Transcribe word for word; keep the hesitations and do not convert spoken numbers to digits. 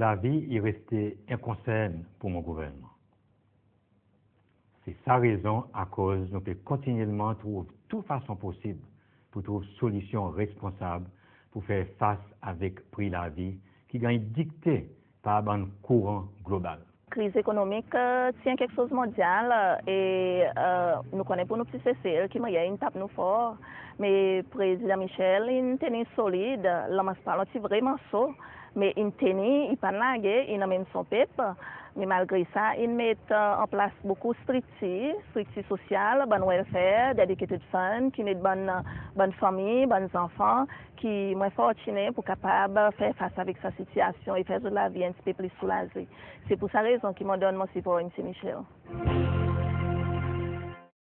Lavi i reste en konsern pour mon gouvernman. Se sa rezon akoz nou pe kontinyelman trouv tou fason posib pour trouv solisyon responsab pour fer fas avek pri lavi ki ganny dikte par bann kouran global. Kriz ekonomik ti en keksoz mondyal e nou konnen pour nou pti Sesel ki mannyer in tap nou for. Me Prezidan Michel in teni solid, lanmans parlon ti vreman so, me in teni, i pa'n large, in anmenn son pep. Me malgre sa, in met an plas bokou striktir, striktir sosyal, bann welfare, dedicated fund, ki met bann, bann fanmir, bann zanfan, ki mwen fortine pour kapab fer fas avek sa sitiasyon e fer zot lavi en pti pe pli soulaze. Se pour sa rezon ki mon donn mon sipor Msye Michel.